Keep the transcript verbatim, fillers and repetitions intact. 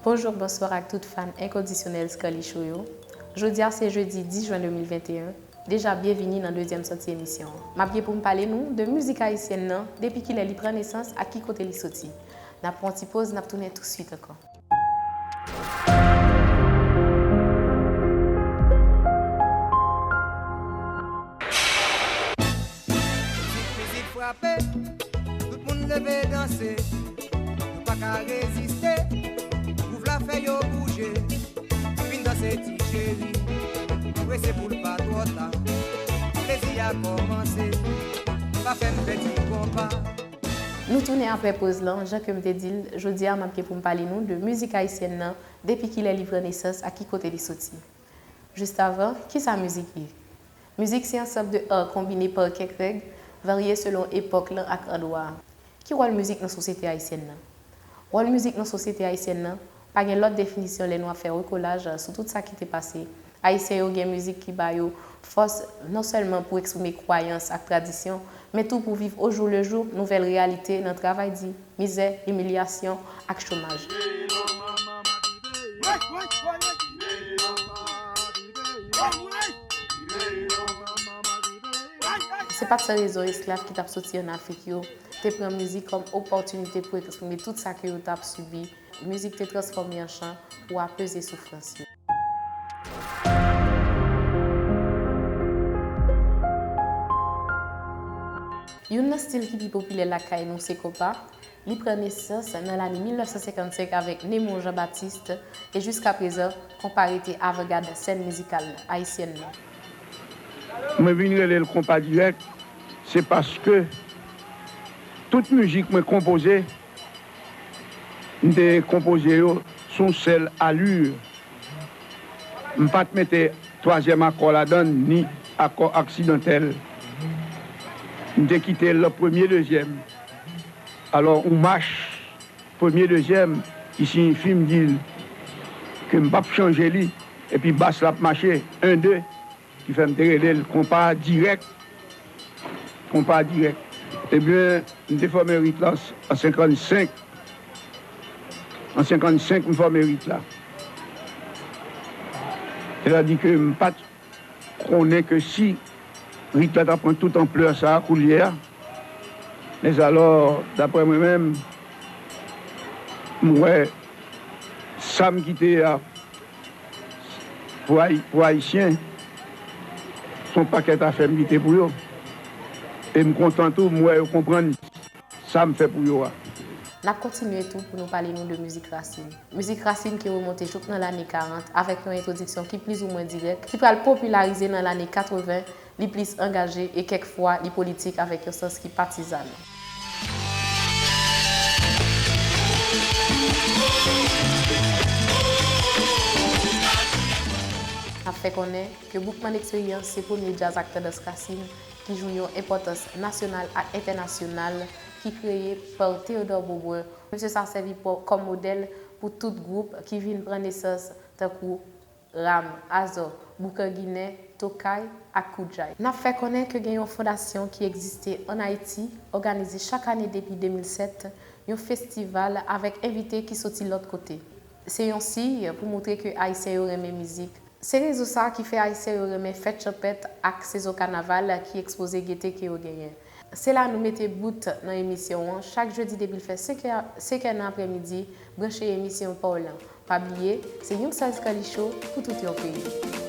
Bonjou, bonswa ak tout fan enkondisyonèl Scarly Show yo. Jodi a se jedi dis jen de mil venteyen. Deja, byenvini nan dezyèm sòti emisyon an. M ap gen pou m pale nou de mizik ayisyèn nan, depi kilè li pran nesans ak ki kote li soti. N ap pran yon ti poz, n ap tounen touswit ankò. Mizik, mizik frape, tout moun leve danse. Nou pa ka reziste, gwouv la fè yo bouje. Vin danse ti cheri, prese pou l pa twò ta. Plezi a kòmanse, pa fè n pèdi konpa. Nou tounen apre poz lan, jan ke m te di l, jodi a m ap gen pou m pale nou de mizik ayisyèn nan, depi kilè li pran nesans ak ki kote li soti. Jis avan, kisa mizik ye? Mizik se ansanm de ar konbine pa kèk règ, varye selon epòk lan ak andwa a. Ki wòl mizik nan sosyete ayisyèn nan? Wòl mizik nan sosyete ayisyèn nan pa gen lòt definisyon lè nou ap fè rekolaj sou tout sa ki te pase. Ayisyen yo gen mizik ki ba yo fòs non sèlman pou eksprime kwayans ak tradisyon, men tou pou viv ojoulejou nouvèl reyalite nan travay di, mizè, imilyasyon ak chomaj. Se pa t san rezon esklav ki t ap soti ann Afrik yo te pran mizik kòm opòtinite pou eksprime tout sa ke yo t ap sibi. Mizik te transfòme an chan pou apeze soufrans yo. Youn nan stil ki pi popilè lakay nou se konpa. Li pran nesans nan lane mil nèf san senkannsenk avèk Nemon Jean Baptiste e jiskaprezan, konpa rete avangad sèn mizikal ayisyèn nan. Mwen vin rele l konpa dirèk, se paske tout mizik mwen konpoze, m te konpoze yo sou yon sèl ali. M pa t mete twazyèm akò ladan l, ni akò aksidantèl. M te kite l premye, dezyèm. Alò, yon mach, premye, dezyèm, ki siyifi m di l ke m p ap chanje li, epi bas la ap mache, en, de, ki fè m te rele l konpa dirèk. Konpa dirèk. Ebyen, m te fòme rit la an senkannsenk. An senkannsenk, m fòme rit la. Sètadi ke m pa t konnen ke si rit la ta pran tout anplè sa a koulye a, mèzalò, daprè mwen menm, m wè sa m kite a, pou Ayi-, pou Ayisyen, se yon pakèt afè m kite pou yo. E m kontan tou, m wè yo konprann sa m fè pou yo a. N ap kontinye tou pou nou pale nou de mizik rasin. Mizik rasin ki remonte jouk nan lane karant avèk yon entwodiksyon ki plizoumwen dirèk, ki pral popilarize nan lane katreven, li plis angaje e kèk fwa li politik avèk yon sans ki patizan. N ap fè konnen ke Boukman Experience se premye djaz ak tandans rasin ki jwi yon enpòtans nasyonal ak entènasyonal ki kreye pa Théodore Beaubrun. Mesye sa sèvi po-, kòm modèl pou tout gwoup ki vin pran nesans tankou Ram, Azò, Boukan Ginen, Tokay ak Koudjay. N ap fè konnen ke gen yon fondasyon ki egziste ann Ayiti, òganize chak ane depi de mil sèt, yon festival avèk envite ki soti lòt kote. Se yon siy pou moutre ke Ayisyen yo renmen mizik. Se rezon sa a ki fè Ayisyen yo renmen fèt chanpèt ak sezon kanaval ki ekspoze gete ke yo genyen. Se la nou mete bout nan emisyon an. Chak jedi depi l fè senk è, senk è nan aprèmidi, branche emisyon pa w lan. Pa bliye, se yon sèl Scarly Show pou tout yon peyi.